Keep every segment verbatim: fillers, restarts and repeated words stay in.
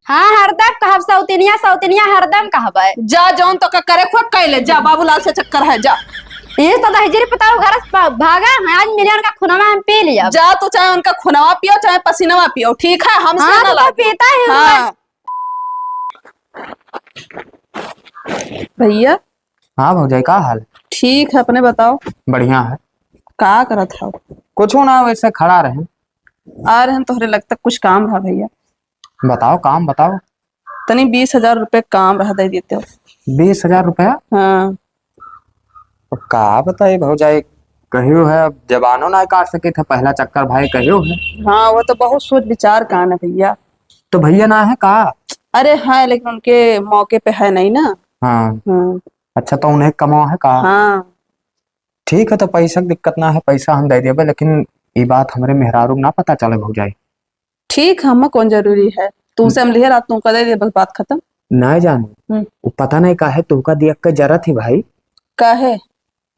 हाँ, हरदम कहब सौतिनिया, सौतिनिया हरदम कहबे। जा, जौन तोका करे खोक कइले, जा, बाबूलाल से चक्कर है, जा। ये तो दहिजरी पताऊ घर से भा-, भागा है, आज मिलियन का खुनवा हम पी लिया। जा, तू चाहे उनका खुनवा पियो, चाहे पसीनवा पियो, ठीक है? हमसे हाँ, ना तो लागे। पीता ही हुआ। हाँ। भैया। हाँ भौजाई, का हाल? ठीक है, अपने बताओ। बढ़िया है। का करत हौ? कुछ ना, वैसे खड़ा रहे। आ रहे हैं, तोहरे लगता कुछ काम रहा भैया। बताओ, काम बताओ। तनी बीस हजार रुपये काम रहा, दे देते हो। बीस हजार रुपया? हाँ। अब का बताई भौजाई, कहियो है, अब जबानो ना काट सके थे, पहला चक्कर भाई कहियो है। हाँ, वो तो बहुत सोच विचार का ना भैया। तो भैया ना है का? अरे है, लेकिन उनके मौके पे है नहीं ना। हाँ। हाँ। अच्छा, तो उन्हें कमाओ है का? हाँ। ठीक है, तो पैसा की दिक्कत ना है, पैसा हम दे देबे, लेकिन ई बात हमरे मेहरारू ना पता चले भौजाई। ठीक है, हमें कौन जरूरी है, तुमसे हम लिहे रात तुमका दे दे, बस बात खत्म। ना जाने, हम्म। वो पता नहीं काहे तुमका दिया के जरूरत ही भाई। काहे?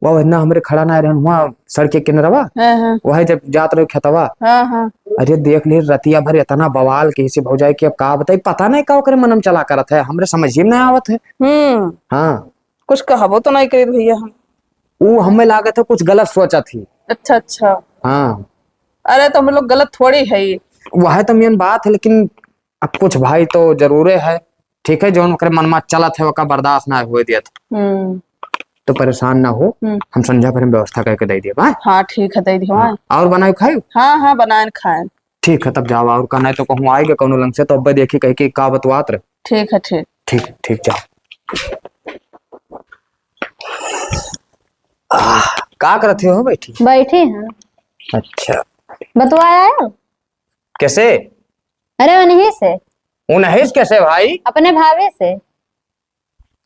वो इतना हमरे खड़ा ना रहन हुआ सड़क के किनारवा। हाँ, हाँ। वही जब जात रहे खेतवा। हाँ, हाँ। अरे देख ले रतिया भर इतना बवाल किसी भौजाई के, अब का बताई, पता नहीं का ओकरे मनम चला करत है, हमरे समझ ही में नहीं आवत है। हम्म। हाँ। कुछ कहबो तो नहीं करी भैया हम। ऊ हमें लागत है कुछ गलत सोचत ही। अच्छा, अच्छा। हाँ। अरे तो हम लोग गलत थोड़ी है। वह तो मेन बात है, लेकिन अब कुछ भाई तो जरूरे है, ठीक है, जौन ओकरे मन में चलत है, ओका बर्दाश्त ना होए देत। हम्म। तो परेशान ना हो, हम्म। हम संझा भर में व्यवस्था करके दे दिए, हाँ? हाँ, ठीक है, दे दियो, हाँ। हाँ। और बनाए खाए? हाँ, हाँ, बनाए खाए। ठीक है, तब जाओ, और का नहीं तो कहूँ आएगा कौनो लंग से, तो अब्बे देखी कही कि का बतवात रहे। ठीक है, ठीक। ठीक, ठीक, जाओ। आह, का करत हो, बैठी? बैठी हैं। अच्छा। बतवाया है? कैसे? अरे, उन्हीं से। उन्हीं से कैसे भाई? अपने भाभी से।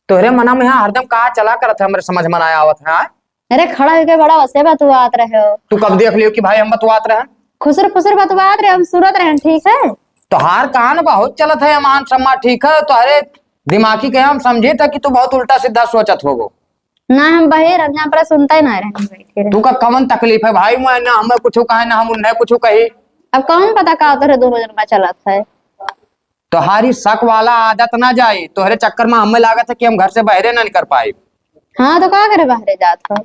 तोहरे मना में यहाँ हरदम का चला करत है, हमरे समझ में ना आवत है। अरे, खड़ा होके बड़ा वसे बतवात रहे हो। तू कब देख लियो कि भाई हम बतवात रहे? खुसर फुसर बतवात रहे, हम सुनत रहे, ठीक है? तोहार कान बहुत चलत है, मान सम्मान, ठीक है? तोहरे दिमागी के हम समझे था कि तू बहुत उल्टा सीधा सोचत होगो। ना, हम बहिर, हम यहाँ पर सुनते ना रहे, हम बैठे रहे। तू का कवन तकलीफ है भाई? मैं ना हमें कुछ कहे, ना हम उन्हें कुछ कही। अब कौन पता का तोहरे दोनों जन का चलत है। तोहारी शक वाला आदत ना जाए, तोहरे चक्कर में हमें लागत है कि हम घर से बहरे ना निकल पाए। हाँ, तो का करे बहरे जात हो?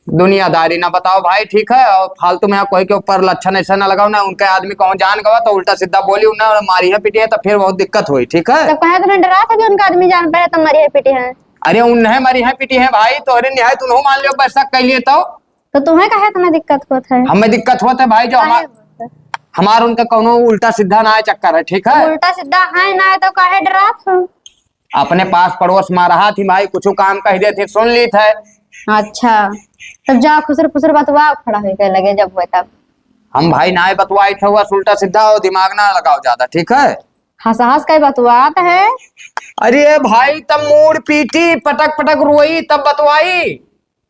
दुनियादारी ना बताओ भाई, ठीक है? और फालतू में यहाँ कोई के ऊपर लक्षण ऐसा ना लगाओ ना, उनके आदमी कहूँ जान गवा तो उल्टा सीधा बोली उन्हें और मारी है पीटी है तो फिर बहुत दिक्कत हुई, ठीक है? तब कहे तो ना डरा था कि उनका आदमी जान पे है तो मरी है पीटी है। अरे उन्हें मरी है पीटी है भाई, तोहरे निहायत उन्हों मान लियो, बस शक कर लिए तो। तो तुम्हें काहे इतना दिक्कत होत है? हमें दिक्कत होत है भाई, जो काहे हमार-, होत है? हमार उनका कौनो उल्टा सीधा ना आए चक्कर है, ठीक है? उल्टा सीधा है ना, तो काहे डरात हो? अपने पास पड़ोस में रहा थी भाई, कुछ काम कह दे थे, सुन ली थे। अच्छा, तब जाओ खुसर फुसर बतवाओ, खड़ा होके लगे जब हुए तब। हम भाई ना बतवाई थे, बस उल्टा सीधा हो, दिमाग ना लगाओ ज्यादा, ठीक है? हंस हंस के बतवात है। अरे भाई, तब मूड़ पीटी, पटक पटक रोई, तब बतवाई।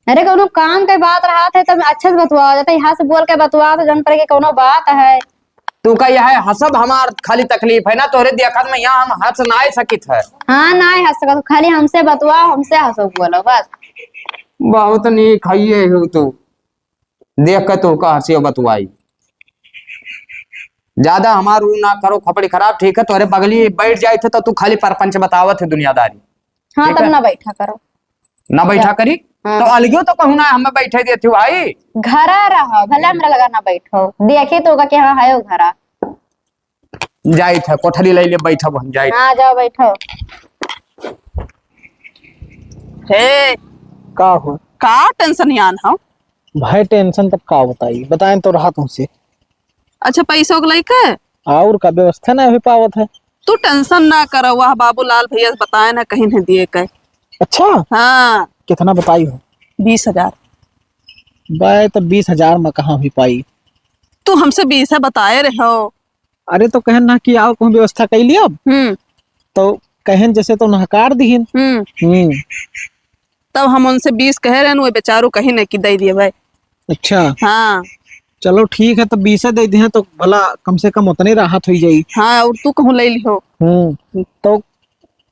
अरे, कौनो काम के बात रहत है, तब अच्छे से बतवाओ, जाते यहाँ से बोल के बतवाओ, तो जान पड़े कि कौनो बात है। तू का यह है, हंसब हमार खाली तकलीफ है ना, तोहरे देखत में यहाँ हम हंस नाय सकित है। हाँ, नाय हंस सकत, खाली हमसे बतवाओ, हमसे हंसो बोलो, बस। बहुत नीक है ये हो तू, देख के तू का हंसियो बतवाई। ज्यादा हमार ऊ ना करो खपड़ी खराब, ठीक है? तोहरे बगली बैठ जाए थे तो तू खाली परपंच बतावत है दुनियादारी। हाँ, ठीक तब है? ना बैठा करो। ना बैठा जा। करी? हाँ। तो अलगियो तो कहूँ ना, हमें बैठे देती हो भाई। घरा रहो, भले हमरा लगा ना बैठो। देखी तो होगा कि हाँ, है वो घरा। जाई था, कोठरी ले ले, बैठब हम, जाई। हाँ, जाओ, बैठो। हे। का हो? का टेंशन यान हो? भाई, टेंशन तब का बताई, बताएं तो रहा तुमसे। अच्छा, पैसों के लइके? और का व्यवस्था ना हो पावत है। तू टेंशन ना कर, वह बाबूलाल भैया से बताए ना, कहीं नहीं दिए के। अच्छा? हाँ। कितना बताई हो? बीस हजार। बाय, तो बीस हजार में कहाँ हुई पाई? तू हमसे बीस है बताए रहे हो। अरे, तो कहन ना कि आओ, कहूँ व्यवस्था कर लिया। हम्म। तो कहन जैसे तो नहकार दिहिन। हम्म। हम्म। तब हम उनसे बीस कहे रहन, वो बेचारू कहीं नहीं कि दे दिए भाई। अच्छा। हाँ। चलो ठीक है, तो बीस दे दिए तो भला कम से कम उतने राहत हुई जाई। हाँ, और तू कहूँ ले लिहो। हम्म। तो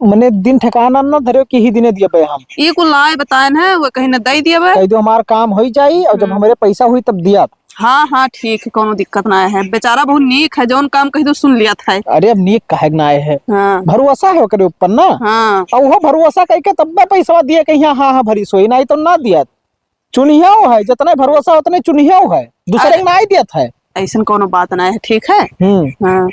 मने दिन ठिकाना न धर्यो कि ही दिने दियबे हम। ई कुल नाय बताएन है, वो कहिन न दइ दियबे। कहि दियो हमार काम होइ जाई और जब हम्म। हमरे पैसा हुई तब दिया। हाँ, हाँ, ठीक है, कौनो दिक्कत नाय है। बेचारा बहुत नीक है, जौन काम कहि दो सुन लियत है। अरे अब नीक काहे के नाय है? हाँ। भरोसा है ओकरे ऊपर ना। हाँ। और वो भरोसा कइके तब मैं पैसा दिए कहीं, हाँ, हाँ, भरी सोई, नाहीं तो ना दिया। चुनियाव है, जितने भरोसा उतने चुनियाव है, दूसरे अरे, के नाहीं देत है। अइसन कौनो बात नाहीं है, ठीक है? हम्म। हाँ।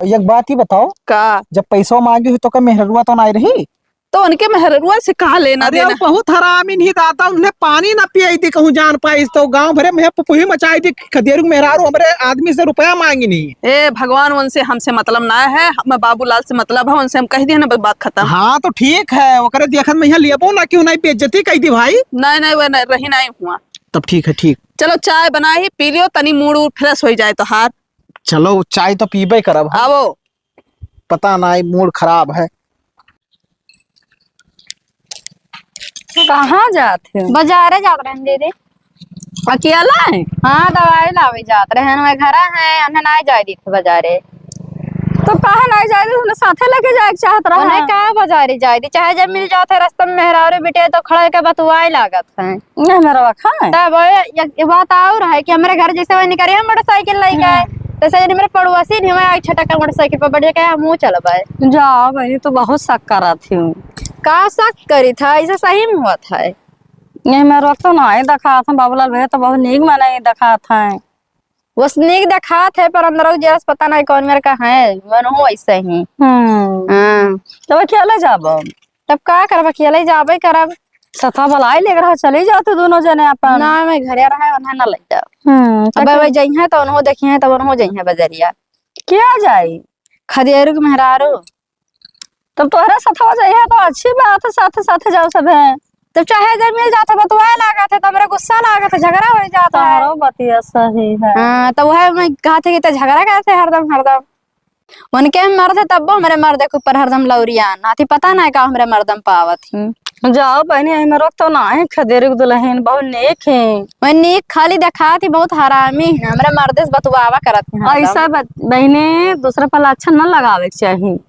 एक बात ही बताओ, का? जब पैसा मांगी हो तो का मेहररुआ तो नाहीं रही? तो उनके मेहररुआ से का लेना अरे, देना? बहुत हरामी नहीं दादा, उन्हें पानी ना पियाई दी, कहूँ जान पाइस तो गांव भरे में पुपुही मचाई दी, खदेरू मेहरारू हमरे आदमी से रुपया मांगी नहीं। ए भगवान, उनसे हमसे मतलब ना है, हमें बाबूलाल से मतलब है, उनसे हम कहि दिए ना, बस बात खतम। हाँ, तो ठीक है, ओकरे देखत में यहाँ लियबो ना, क्यों नहीं बेइज्जती कहि दी भाई? नहीं, नहीं, वो नहीं, रही नहीं हुआ। तब ठीक है, ठीक। चलो, चाय बनाई, पी लियो, तनी mood वूड fresh होइ जाए तोहार। चलो, चाय तो पीबे करब हम। आवो। पता नहीं, mood खराब है। कहाँ जात हो? बाजारे जात रहन दीदी। अकेला है? हाँ, दवाई लावे जात रहन, वह घरा है, उन्हें नाहीं जाए दी थे बाजारे। तो काहे नाहीं जाए दी? उन्हें साथे लेके जाए के चाहत रहा। उन्हें का बाजारे जाए दी, चाहे जब मिल जात है रास्ता में मेहरारू बिटिया तो खड़ा होके बतुआए लागत है। नहीं, मेरा रखा है। तब एक, एक बात और है कि हमरे घर जैसे वही निकले हम मोटरसाइकिल लेके आए, हम्म। तो सजनी मेरे पड़ोसी नहीं हुआ, आई छटक मोटरसाइकिल पर बैठ के हमहू चलबे। जा बहनी, तू बहुत शक करत ही। का शक करी था, ऐसे सही में हुआ था। नहीं, मैं रोक तो नाहीं देखात है, बाबूलाल भैया तो बहुत नीक मनई देखात है। बस नीक देखात है, पर अंदर जैस पता नहीं कौन मेरे का है, मन हो ऐसे ही। हम्म। हाँ। तब अकेले जाबो? तब का करब, अकेले जाबे करब। सथा बलाई लेकर रहा, चली जाते दोनों जने अपन। ना, मैं घरे रहा, उन्हें ना ले जाओ। हम्म, तो अब क्या? वही जइहें तो उन्हों देखिहें, तब उन्हों जइहें बजरिया। क्या जाई? खदेरू के मेहरारू। तब तोहरे साथ हो जाइए तो अच्छी बात है, साथे साथे जाओ सभे। तब चाहे जब मिल जात है, बतुआए लागत है, तो हमरे गुस्सा लागत है, झगड़ा हो जात है। तारो बतिया सही है। हाँ, तो वह मैं कहत है कि तो झगड़ा करत है हरदम, हरदम। उनके मर्द है, तब वो हमरे मर्द के ऊपर हरदम लौरिया नाथी, पता नहीं का हमरे मर्दम पावत ही। जाओ बहनी, एमे रोक तो ना है, खदेरी के दुल्हन बहुत नेक है। वह नेक खाली देखात ही, बहुत हरामी है, हमरे मर्दे से बतुआवा करत है हरदम। ऐसा बत-, बहनी, दूसरे पर अच्छा न लगावे के चाही।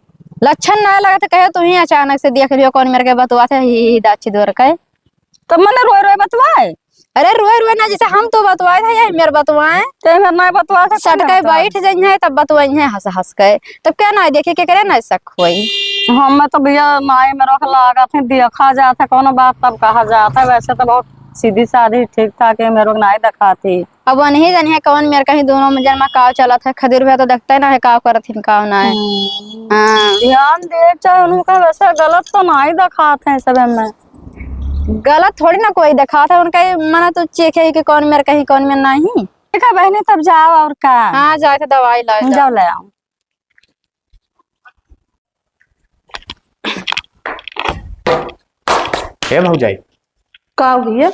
लक्षण ना लगत, कहे तू ही अचानक से देख लियो कौन मेरे के बतुआत है, ही, ही, दाची दोर के। तब मने रोए रोए बतवाए? अरे रोए रोए ना, जैसे हम तो बतवाए थे, यही मेरे बतवाए। ते मेरे ना बतवाए थे, सट कौन के बतवाए? बैठ जाइए, तब बतवाइए हंस हंस के। तब क्या ना देखे, के करे ना शक होई? हम तो भैया नाई में रोक लागत है, देखा जात है, कौनो बात तब कहा जात है। वैसे तो बहुत सीधी सादी ठीक ठाक है, मेरे को नाई दिखाती। अब वनही जनिहे कौन मेर कहीं दोनों में जन्मा काव चलत है, खदीर भैया तो देखते ना है काव करत हिन काव ना है। हम्म। हाँ। ध्यान दे चाहे उनका वैसे गलत तो ना ही दिखात है सब में। गलत थोड़ी ना कोई दिखात है, उनका ही मना तो चेक है कि कौन मेर कहीं कौन मेर नहीं। ठीक है बहनी, तब जाओ और का। हाँ, जाके दवाई ला जाओ। जाओ ले आओ। ए भौजाई। का भैया?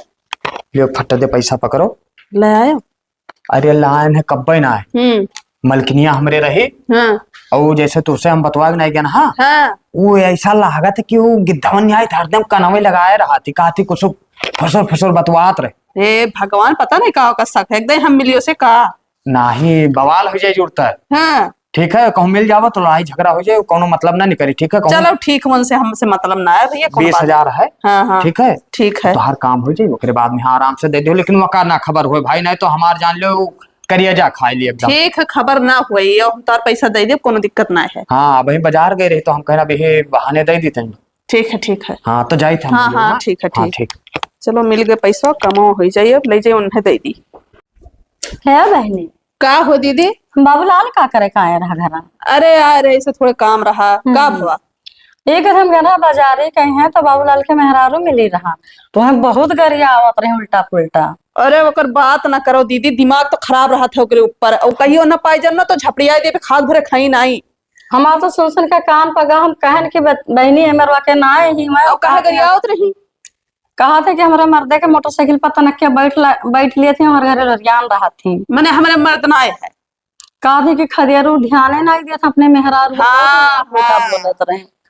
लियो फट्टा दे पैसा पकड़ो। ले आयो? अरे लाइन है कब्बे ना है। हम्म। मलकिनिया हमरे रही। हाँ। और जैसे तुरसे हम बतवा के नहीं गए ना, हाँ? हाँ। वो ऐसा लागत है कि वो गिद्धवन न्याय हरदम कनवे लगाए रहा थी, कहा थी कुछ फसर फसर बतवात रहे। ए भगवान, पता नहीं का ओकर शक है, एकदम हम मिलियो से का। नाही, बवाल हो जाए जरूरत है। हाँ। ठीक है, कहूँ मिल जावा तो लड़ाई झगड़ा हो जाए, कौनो मतलब ना निकली, ठीक है? कहूँ चलो ठीक, उनसे हमसे मतलब ना है भैया, कौन बीस हजार बात है। हाँ, हाँ। ठीक है? ठीक है। तोहार काम हो जाए, ओकरे बाद में हाँ आराम से दे दियो, लेकिन वका ना खबर होए भाई, नहीं तो हमार जान लो करिया जा खाए ली एकदम। ठीक है, खबर ना होए, ये हम तोहार पैसा दे देब, कौनो दिक्कत ना है। हाँ, अभी बाजार गए रही तो हम कहना अभी बहाने दे दी तनी। ठीक है, ठीक है। हाँ, तो जाई थे हम हाँ, लोग, हाँ, हाँ? ठीक है, हाँ, ठीक। ठीक। चलो मिल गए पैसा, कमो हो जाए, अब ले जाए उन्हें दे दी। है बहनी, का हो दीदी? बाबूलाल का करे का आए रहा घरा? अरे आए रहे, ऐसे थोड़े काम रहा। हम्म। का भवा? एक हम गना बाजारे कहीं हैं तो बाबूलाल के मेहरारू मिली रहा, तो हम बहुत गरिया आवत रहे उल्टा पुल्टा। अरे ओकर बात ना करो दीदी, दिमाग तो खराब रहत है ओकरे ऊपर। और कहियो ना पाई जब ना तो झपड़िया देबे, खाद भरे खाई नाई। हमार तो सुन सुन के कान पका, हम कहन कि बत-, बहनी हमर वाके ना आई ही मैं। और कहाँ गरियावत रही? कहा थे कि हमरा मर्दे के मोटरसाइकिल पर तनक के बैठ ला, बैठ लिए थे, हमारे घरे लरियान रहा थी। मने हमरे मर्द ना आए है। कहा थे कि खदेरू ध्याने ना दिया था अपने मेहरारू को, हाँ, उल्टा हाँ। बोलत रहे।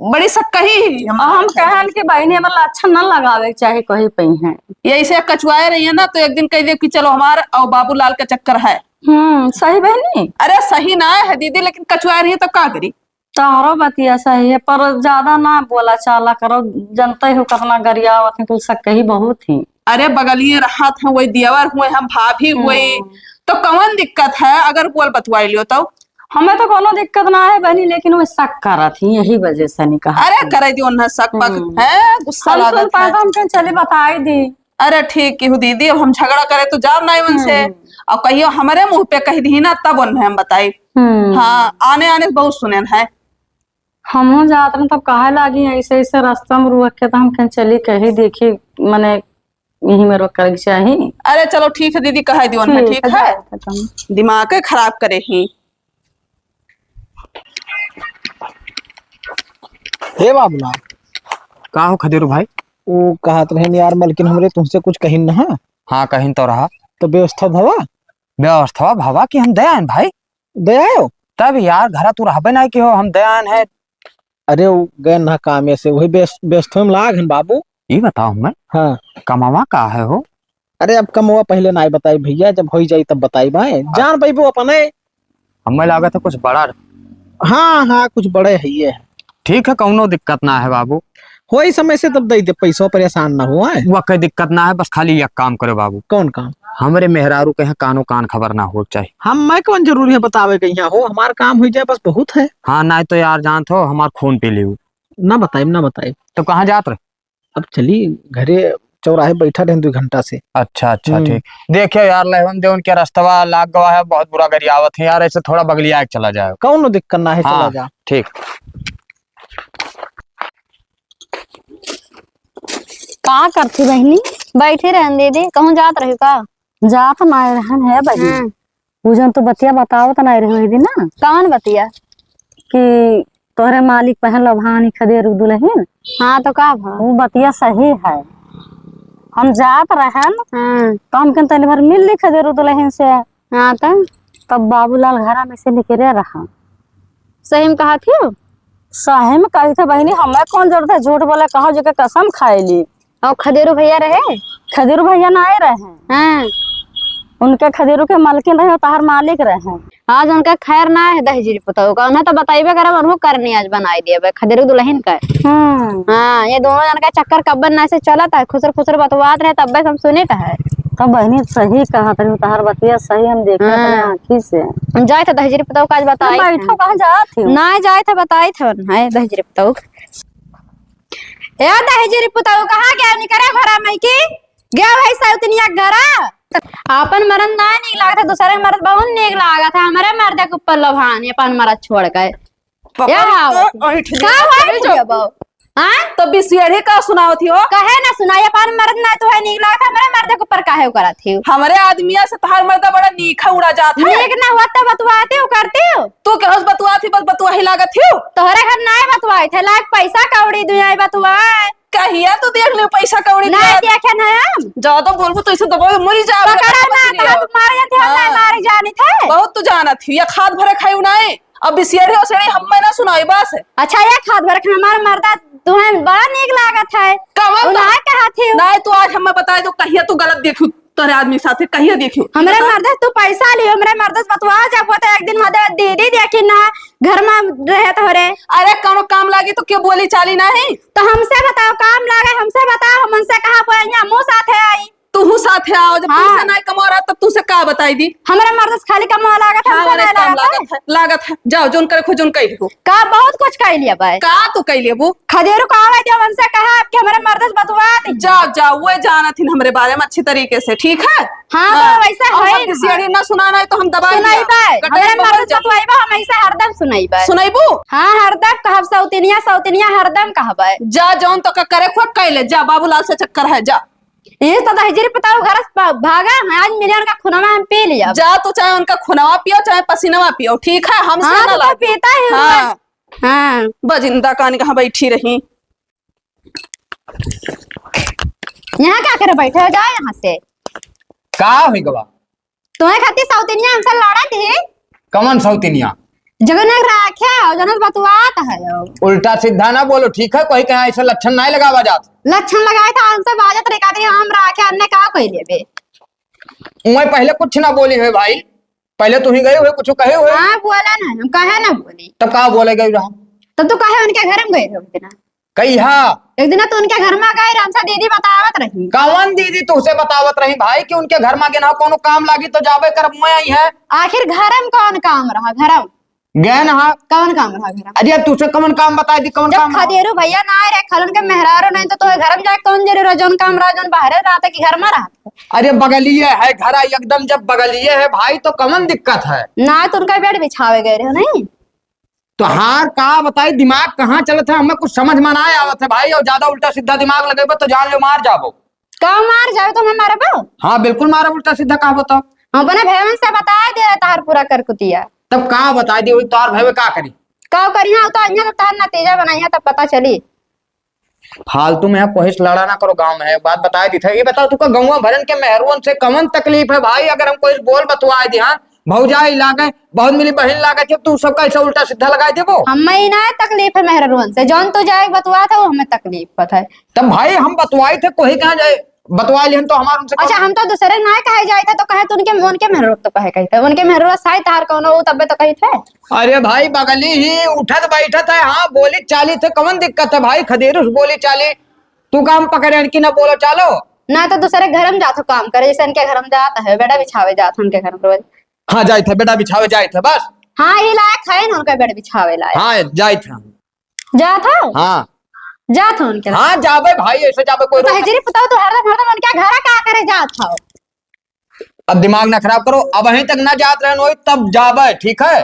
बड़ी शक कही हम। हम कहन कि बहनी हमर लक्षण न लगावे के चाहे कहीं पे हैं। ये ऐसे कचुआए रही है ना, तो एक दिन कह दे कि चलो हमार और बाबूलाल का चक्कर है। हम्म, सही बहनी। अरे सही ना है दीदी, लेकिन कचुआए रही है तब का करी? तोहरो बतिया सही है, पर ज्यादा ना बोला चाला करो, जनते हो कितना गरियावत है, कुल शक ही बहुत ही। अरे बगलिए रहत हैं, वही देवर हुए, हम भाभी हुए, हम्म। तो कौन दिक्कत है अगर बोल बतवाई लियो तो? हमें तो कोनो दिक्कत ना है बहनी, लेकिन वो शक करत ही, यही वजह से नहीं कहा। अरे करे दियो ना शक पक, हम्म। है गुस्सा हम लागत सुन पाए है। तो हम कहें चली बताई दी। अरे ठीक की हो दीदी, अब हम झगड़ा करे तो जाब ना उनसे, हम्म। और कहियो हमारे मुंह पे कह दी ना तब उन्हें हम बताई। हम्म। हाँ, आने आने से बहुत सुनेन है। हमहू जात रहन तब कहे लागी ऐसे ऐसे रास्ता में रुक के, तो हम कहें चली कही देखी, मने यही में रोक करे के चाही। अरे चलो ठीक है दीदी, कहे दियो उन्हें, ठीक ठीक है, है? जात है तुम। दिमाग के खराब करे ही। हे बाबूलाल। का हो खदेरू भाई? वो कहत रहन यार मलकिन हमरे तुमसे कुछ कहिन ना। हाँ, कहिन तो रहा। तो व्यवस्था भवा? व्यवस्था भवा कि हम दे आएन भाई। दे आयो? तब यार, घरा तू रहबे ना कि हो, हम दे आएन है। अरे, वो गए ना काम ऐसे, वही व्यस-, व्यवस्था में लाग हन बाबू। ई बताओ हमें, हाँ। कमावा का है हो? अरे, अब कमावा पहले ना बताई भैया, जब होई जाई तब बताई बाए। हाँ। जान पैबो अपने। हमें लागत है कुछ बड़ा। हाँ, हाँ, कुछ बड़े है ये। ठीक है, कौनो दिक्कत ना है बाबू। होई समय से तब दे दे पैसो, परेशान ना हो, आए। वो कोई दिक्कत ना है, बस खाली एक काम करो बाबू। कौन काम? हमरे मेहरारू के यहाँ कानो कान खबर ना हो चाहे। हम, मैं कौन जरूरी है बतावे के यहाँ हो, हमार काम हुई जाए बस बहुत है। हाँ, ना तो यार जानत हो हमार खून पी लियो। ना बताइब, ना बताइब। तो कहाँ जात रहे? अब चली घरे, चौराहे बैठा रहे दो घंटा से। अच्छा, अच्छा, हम्म। ठीक। देखियो यार, लहवन देवन के रस्तवा लाग गवा है, बहुत बुरा गरियावत है यार, ऐसे थोड़ा बगलिया के चला जाए। कौनो दिक्कत ना है, चला हाँ, जा। ठीक। का करती बहिनी? बैठे रहन दीदी, कहूँ जात रही का? जात ना रहन है बहिनी। हम्म। उ जौन तू बतिया बतावत नाहीं रहे ओहि दिन ना। कौन बतिया? कि तोहरे मालिक पहन लो भानी खदेरू दुलहिन। हाँ, तो का भा? उ बतिया सही है। हम जात रहन, हाँ। तो हम कहन तनी भर मिल ली खदेरू दुलहिन से। हाँ, तो? तब बाबूलाल घरा में से निकरे रहा। सही में कहत हियो? सही में कही थे बहिनी, हमें कौन जरूरत है झूठ बोले, कहो जेके कसम खाए ली। और खदेरू भैया रहे? खदेरू भैया ना आए रहे। हाँ। उनके खदेरू के मालकिन रहे, तहार मालिक रहे। आज उनका खैर ना है दहिजरी पुतहु का, उन्हें तो बताइबे करब, उन्हों करनी आज बनाई दिए बे, खदेरू दुलहिन का। हम्म। हाँ, ये दोनों जन का चक्कर कब्बन ना से चलत है, खुसर खुसर बतवात रहे, तब्बे से हम सुनित है। तो बहिनी सही कहत रही, तहार बतिया सही हम देखे हाँ। अपने आँखी से। हम जाए थे दहिजरी पुतहु का आज बताई बैठो, थे। कहाँ जात हो? ना जाए थे, बताई थे, है दहिजरी पुतहु। ए दहिजरी पुतहु, कहाँ गया निकरे घरा में की? गया भाई सौतनिया घरा। आपन मरद ना नीक लागत है, दूसरे मरद बहुत नीक लागत है। हमरे मर्दे के ऊपर लोभान है, अपन मरद छोड़ के। पकड़ या के आवत है। ऐंठ लिया, का भाई चले जाओ। बुढ़िया बहू? हाँ? तो बिसियरी का सुनावत ही हो? कहे ना सुनाई, अपन मर्द ना तो है नीक लागत है, हमरे मर्दे के ऊपर काहे करत ही? हमरे आदमिया से तहार मर्दा बड़ा नीक है, उड़ा जात है। नीक ना हुआ तो बतवाती हो, करती हो? तू केहू से बतुआत ही, बस बतुआ ही लागत ही। तोहरे घर नाय बतुआई थे, लाग पैसा कौड़ी दुआई बतुआए। कहिया तू देख ले पैसा कौड़ी नाय दिया? देखे ना हम। ज्यादा बोलबू तो ऐसे दबावे मरी जाओ। पकड़ा ना, पकड़ लियो। तो हाथ मारे जाते हम हाँ। नाय मारे जानी थे। बहुत तू जानत ही, या खाद भरे खाई नाय। अब बिसियरी ओसड़ी हम्मे ना सुनाई बस। अच्छा, ये खाद भरे खाई हमार मर्दा तुम्हें बड़ा नीक लागत है। कवन उ बा-, नाय कहत ही। नाय तू आज हम्मे बताई दो कहिया तू गलत देखू। तोरे आदमी साथे कहिया देखियो? हमरे बता। मर्दस तू पैसा लियो, हमरे मर्दस बतवा जब वो तो एक दिन हदे दीदी देखी ना घर में रहे तोहरे। अरे कौनो काम लागी तो क्यों बोली चाली नहीं? तो हमसे बताओ, काम लागे हमसे बताओ, हम उनसे कहा बोले यहाँ मुँह साथे आई। तू हूँ साथे आओ, जब हाँ। तुमसे नहीं कमा रहा तब तुमसे का बताई दी? हमरे मर्दस खाली कमा लागत है, हाँ, हमसे अरे नहीं काम लागत है। लागत है, लागत है। जाओ जोन करे खो जोन कह लियो। का बहुत कुछ कह लिया बे। का तू कह लिया वो? खदेरू का आवे जब उनसे कहा कि हमरे मर्दस बतवा दी। जाओ, जाओ, वो जानत हिन हमरे बारे में अच्छी तरीके से, ठीक है? हाँ, हाँ। तो वैसे और है हम ना। बिसियरी ना सुनाना है तो हम दबा सुनाई लिया। बे। कटे हमरे बबल मर्दस जा। बतवाई बे, हम ऐसे हरदम सुनाई बे। सुनाई बू? हाँ, हरदम कहब सौतिनिया, सौतिनिया हरदम कहबे। जा, जौन तो का करे खोट कह ले, जा, बाबूलाल से चक्कर है, जा। ये तो दहिजरी पुताऊ घर से भा-, भागा है, आज मिलियन का खुनवा हम पी लिया। जा, तो चाहे उनका खुनवा पियो, चाहे पसीनवा पियो, ठीक है? हमसे हाँ, ना तो लागे। पीता ही हाँ। हाँ। बजिंदा कान कहाँ बैठी रही। यहाँ क्या करे बैठे हो? जाओ यहाँ से। का होई गवा? तुम्हें खातिर सौतिनिया हमसे लड़ा थी। कमन सौतिनिया? जगन एक राख्या हो, जनस बतुआत है हो। उल्टा सीधा ना बोलो, ठीक है? कोई कहे ऐसे लक्षण नहीं लगावा जात। लक्षण लगाए था, हमसे बाजत रे, कहती हम राख्या, हमने का कोई लेबे? मैं पहले कुछ ना बोली है भाई। पहले तू ही गई हुए, कुछ कहे हुए? हाँ, बोला ना, हम कहे ना बोली। तब का बोले गई रहा? तब तू काहे उनके घर में गए रहे उस दिन? कहिया? एक दिन तू उनके घर में गए रहे, हमसे दीदी बतावत रही। कौन दीदी तुझसे बतावत रही भाई कि उनके घर में गेना हो, कोनो काम लागी तो जाबे करब, मैं आई है। आखिर घर में कौन काम रहा, घर में? गए ना। कौन काम रहा घर में? अरे अब तुझसे कौन काम बताई दी, कौन जब काम रहा? खदेरू भैया ना आए रहे, खलन के मेहरारू नहीं तो तोहे घर में जाए कौन जरूरी रहा? जौन काम रहा, जौन बाहरे रहा था कि घर में रहा था? अरे बगलिए है घर, एकदम जब बगलिए है भाई तो कौन दिक्कत है? ना तो उनका बेड बिछावे गए रहे नहीं। तोहार का बताई, दिमाग कहाँ चलत है, हमें कुछ समझ में ना आवत है भाई। और ज्यादा उल्टा सीधा दिमाग लगेबो तो जान लो मार जाबो। का मार जाबो तो हमें मारबो? हाँ, बिल्कुल मारब, उल्टा सीधा कहबो तो। हम अपने भैया से बताए दे रहे तोहार पूरा करकुतिया। तब का बताई दी, वही तोहार भैया का करी? का करी? हाँ, तो अइहा तब तोहार नतीजा बनाइहा तब पता चली। फालतू में है, कोई से लड़ा ना करो गाँव में, है बात बताए दी थे। ये बताओ, तुका गौवा भरन के मेहरुअन से कवन तकलीफ है भाई? अगर हम कोई से बोल बतवाए दी, हाँ, भौजाई लागे, बहुत मिली बहिन लागे, जब तू सबका ऐसा उल्टा सीधा लगाए देबो। हमें ही ना तकलीफ है मेहरुअन से, जौन तू जाए बतवा था, वो हमें तकलीफ होत है। तब भाई हम बतवाई थे, कोई कहाँ जाए, बतवा लिहन तो हमार उनसे अच्छा, कौन हम तो दूसरे ना कहे जाए थे, तो कहे तू उनके, उनके मेहरुअन तो कहे कही थे, उनके मेहरुअन साई तार कौन हो, तब्बे तो कही थे। अरे भाई, बगली ही उठत बैठत है, हाँ, बोली चाली थे, कौन दिक्कत है भाई? खदेरू से बोली चाली, तू काम पकड़े कि ना बोलो चालो? ना तो दूसरे घर में जात हो काम करे, जैसे इनके घर में जात है, बेडा बिछावे जात है उनके घर में रोज। हाँ, जाइत है, बेडा बिछावे जाइत है, बस। हाँ, ये लायक है ना उनका बेड बिछावे लायक। हाँ, जाइत है। जात हो? हाँ। जात हो उनके हाँ, जाबे भाई, ऐसे जाबे कोई तो रोक हजरी पुताओ तो हरदम, हरदम उनके घर का करे जात हो? अब दिमाग ना खराब करो, अब वहीं तक ना जात रहन होई, तब जाबे, ठीक है?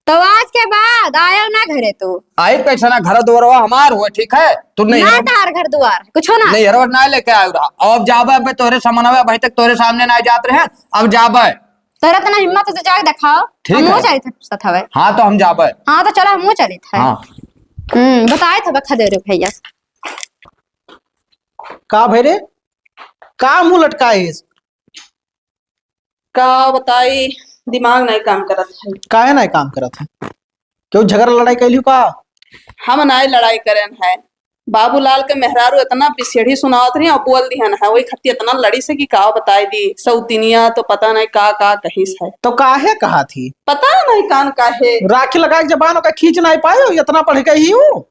तो आज के बाद आयो ना घरे तू। आई कैसे ना, घर दुआरवा हमार हुआ, ठीक है? तू नहीं ना हर तार घर दुआर, कुछो ना। नहीं हरवा ना लेके आयो रहा। अब जाबे, अब तोरे सामने, वहीं तक तोरे सामने ना जात रहे, अब जाबे। तोरा इतना हिम्मत है तो जाके दिखाओ। ठीक हमहू है। चलित है फुर्सत हवे। हाँ, तो हम जाबे। हाँ, तो चलो हमहू चलित है। हाँ। हम्म, बताए थे बखा दे रहे भैया। का भई रे? का मुंह लटकाए है? का बताई, दिमाग नहीं काम करत है। काहे नहीं काम करत है? क्यों झगड़ा लड़ाई कैली का? हम नहीं लड़ाई करेन है। बाबूलाल के मेहरारू इतना पिसेड़ी सुनावत रही और बोल दिहन है, वही खत्ती इतना लड़ी से कि का बताई दी, सौतिनिया तो पता नहीं का का कहिस है। तो काहे कहा थी? पता नहीं कान काहे। राखी लगा के जबान ओका खींच नहीं पायो, इतना पढ़ गई ही हूँ।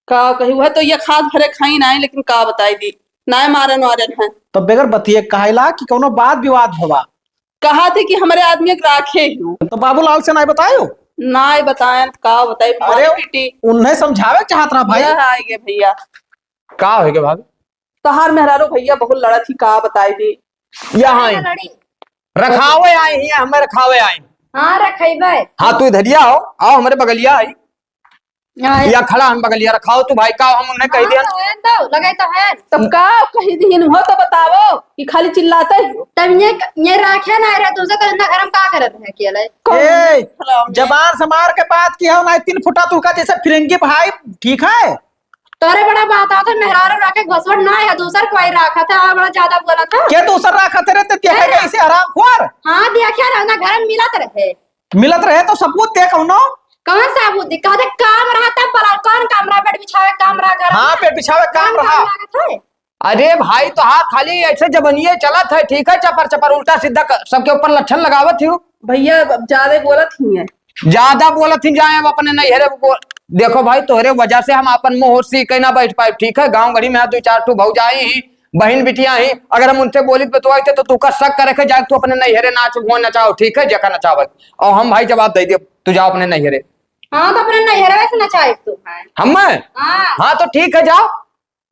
का कही, वह तो ये खाद भरे खाई ना, लेकिन का बताई दी, ना मारन वारन है। तो बगैर बतिये कहाइला कि कोनो बात विवाद भवा? कहा थे कि हमरे आदमी के राखे ही। तो बाबूलाल से नाई बतायो? नाई बतायन, का बताई, अरे, मारी पीटी। उन्हें समझावे चाहत रहा भाई। यह आए गे भैया। का होइगे भाभी? तोहार मेहरारू भैया बहुत लड़त ही, का बताई दी। यहाँ आई। लड़ी। रखावे आई ही, हमें रखावे आई। हाँ, रखइबे। हाँ, तू इधरिया आओ, आओ हमरे बगलिया आई। हाँ। या खड़ा हम बगलिया रखाओ तू भाई, का हम उन्हें कह हाँ, दिया? तो है तो, लगे तो है। तब का कही दिहिन हो तो बताओ कि खाली चिल्लाते ही हो। तब ये, ये राखे ना रहे, तुमसे तो इतना घर में का करत है अकेले? ए, हरामी। जबान से मार के बात किया हो, ना तीन फुटा तू का जैसे फिरंगी भाई, ठीक है? तोरे बड़ा बात आवत है, मेहरारू राखे घसवट ना है, दूसर कोई राखत है, और बड़ा ज्यादा बोलत है। के दूसर राखत है रे, ते देखे अरे। कैसे हरामखोर? हाँ, देखे रहे ना, घर में मिलत रहे। मिलत रहे तो सबूत दे कौनो। कौन सबूत दे? कहते काम रहा तब बोला, कौन काम रहा? बेड बिछावे काम रहा घर हाँ, में? बेड बिछावे काम कौन रहा। काम लागत है? अरे भाई, तो हाँ, खाली ऐसे जबनिये चलत है, ठीक है, चपर चपर उल्टा सीधा क-, सबके ऊपर लक्षण लगावत हो। भैया, अब ज्यादा बोलत ही है। ज्यादा बोलत ही जाए, अब अपने नैहरे बो-, देखो भाई, तोहरे वजह से हम अपन मुंह सी के ना बैठ पाए, ठीक है? गाँव गढ़ी में यहाँ दो चार ठो भौजाई ही, बहिन बिटिया ही, अगर हम उनसे बोलित बतवाइत है, तो तू का शक करे के जाए, तू अपने नैहरे नाच हुआ नचाओ, ठीक है, जेका नचावे। और हम भाई जवाब दे दिए, तू जाओ अपने नैहरे। हाँ, तो अपने नैहरे से नचाए तू है। हम? हाँ। हाँ, तो ठीक है, जाओ।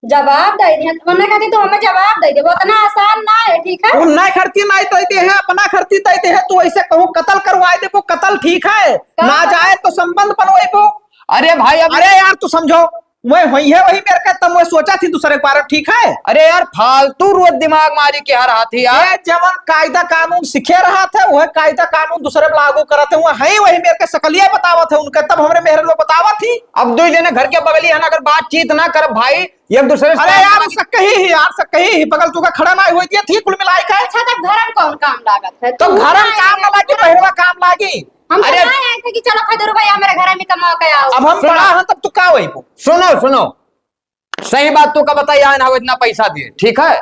जवाब दे दिए, वरना कहती तू हमें जवाब दे दे, वो इतना आसान ना है, ठीक है? उन्ना खर्ची नहीं तो दे है, अपना खर्ची तो दे है, तू ऐसे कहूँ कत्ल करवाए देबो, कत्ल ठीक है, का ना कत्ल? जाए तो संबंध बनवाइबो। अरे भाई, अब अरे यार, तू समझो, वह वही है, वही मेरे का तब वह सोचा थी दूसरे के बारे में, ठीक है? अरे यार, फालतू रोज दिमाग मारी के हर हाथी यार। ये जवन कायदा कानून सीखे रहा था, वह कायदा कानून दूसरे पे लागू करत है, वह है वही मेरे के सकलिया बतावत है उनके, तब हमरे मेहर लोग बतावत थी। अब दो जने घर के बगली है ना, अगर बातचीत ना कर भाई, एक दूसरे से अरे बात यार, ना सब कही ही यार, सब कही ही, बगल तू का खड़ा ना हुई दिया थी, कुल मिलाई का। अच्छा, तब घर में कौन काम लागत है? तो तू घर में ना काम आए ना लागी, घर में बहिरवा काम लागी। हम तो अरे ना आए थे कि चलो खजूर भैया मेरे घर में कमा के आओ। अब हम सुनो। बड़ा हैं, तब तू का वही को? सुनो, सुनो, सही बात तू का बताई, आए ना हो इतना पैसा दिए, ठीक है?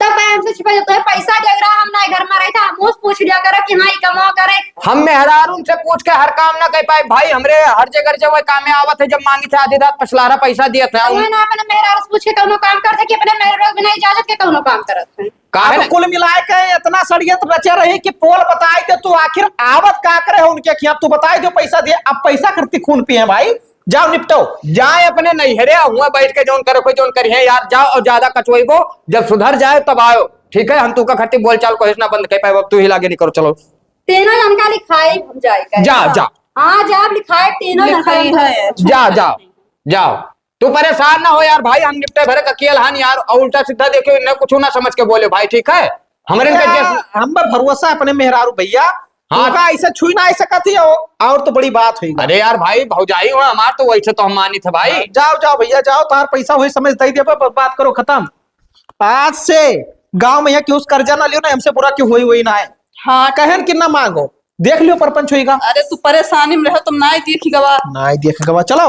तो तो भाई हमसे छिपा जाता है, पैसा दे रहा, हम ना घर में रहता, हम उस पूछ लिया करो कि हाँ, ये कमा करे। हम मेहरारून से पूछ के हर काम ना कर पाए भाई, हमरे हर जगह जे वही कामे आवत है, जब मांगी थे आधी रात पछलारा पैसा दिए थे। तो ना अपने मेहरारू से पूछ के कौनो काम करते कि अपने मेहरारू बिना इजाजत के कौनो काम करत है। काहे अब ना? कुल मिलाए के इतना षड्यंत्र रचे रही कि पोल बताई दे तू आखिर आवत का करे हो उनके खियाँ, तू बताई दे पैसा दिए, अब पैसा करती खून पिए भाई, जाओ निपटो। जाए अपने नैहरे, हुआ बैठ के जौन करे कोई जौन करिहे यार, जाओ और ज्यादा कचवइबो, जब सुधर जाए तब आयो, ठीक है? हम तू का खट्टी बोलचाल कोशिश ना बंद कर पाए, अब तू ही लागे नहीं करो, चलो। तीनों जन का लिखाई हम जाए का। जा, जा। हाँ, जा लिखाई तीनों जन का लिखाई है। जा, जा, जाओ। तू परेशान ना हो यार भाई, हम निपटे भरे ककियल हन यार, और उल्टा सीधा देखियो, इन्हें कुछ ना समझ के बोले भाई, ठीक है? हमरे इनका भैया, जैसे हम पर भरोसा है अपने मेहरारू भैया, हाँ। उनका ऐसे छुई ना ऐसे कथी हो, और तो बड़ी बात हुई। अरे यार भाई, भौजाई हो हमार, तो वैसे तो हम मानित है भाई। हाँ, जाओ, जाओ भैया, जाओ, तार पैसा हुई समझ दे दिया, बस बात करो खत्म। आज से गांव में यह कि उस कर्जा ना लियो ना, हमसे बुरा क्यों हुई, हुई ना है। हाँ। कहन कि ना मांगो, देख लियो परपंच होइगा। अरे तू परेशानी में रहो, तुम ना ही देखी गवा। ना ही देख गवा, चलो।